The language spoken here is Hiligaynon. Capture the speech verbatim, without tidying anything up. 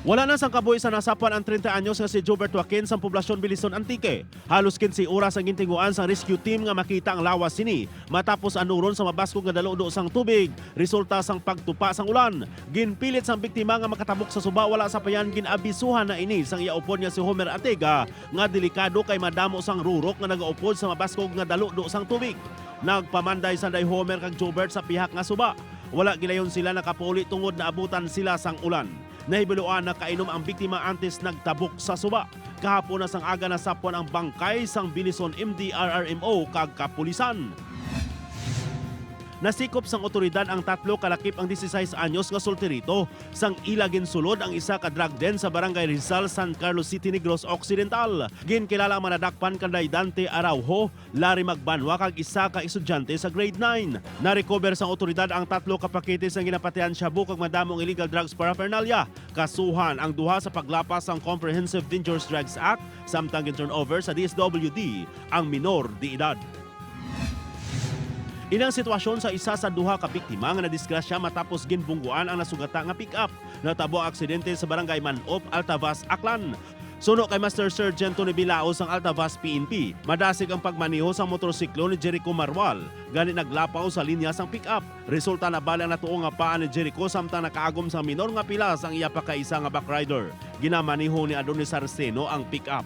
Wala na sang kabuhi sa nasapwan ang treinta anyos nga si Jobert Joaquin sang poblasyon Belison, Antique. Halos quince oras ang gintinguan sang rescue team nga makita ang lawas sini matapos anuron sa mabaskog nga daludo sang tubig resulta sang pagtupa sang ulan. Ginpilit sang biktima nga makatabok sa suba, wala sapayan gin-abisuhan na ini sang iya upod nga si Homer Atega nga delikado kay madamo sang rurok nga nagaupod sa mabaskog nga daludo sang tubig. Nagpamanday sanday Homer kag Jobert sa pihak nga suba. Wala gilayon sila nakapauli tungod naabutan sila sang ulan. Nahibaluan nakainom ang biktima antes nagtabok sa suba. Kahapon na sang aga nasapwan ang bangkay sang Belison M D R R M O kag kapulisan. Nasikop sang otoridad ang tatlo ka lakip ang dieciséis anyos nga solterito sang ila ginsulod ang isa ka drug den sa Barangay Rizal, San Carlos City, Negros Occidental. Ginkilala ang madakpan kanday Dante Araujo, Larry Magbanwa kag isa ka estudyante sa grade nine. Narecover sang otoridad ang tatlo ka pakete sang ginapatihan shabu kag madamo nga illegal drugs paraphernalia. Kasuhan ang duha sa paglapas sang Comprehensive Dangerous Drugs Act, samtang gin-turnover sa D S W D ang minor de edad. Ini ang sitwasyon sa isa sa duha ka biktima nga nadisgrasya matapos ginbungguan ang nasugata nga pick-up. Natabo ang aksidente sa Barangay Manop, Altavas, Aklan. Suno kay Master Sergeant Tony Bilao sang Altavas P N P, madasig ang pagmaneho sang motorsiklo ni Jericho Marwal, gani naglapaw sa linya sang pick-up. Resulta, nabali ang natuo nga paa ni Jericho samtang nakaagom sang minor nga pilas ang iya pakaisa nga backrider. Ginamaneho ni Adonis Arceno ang pick-up.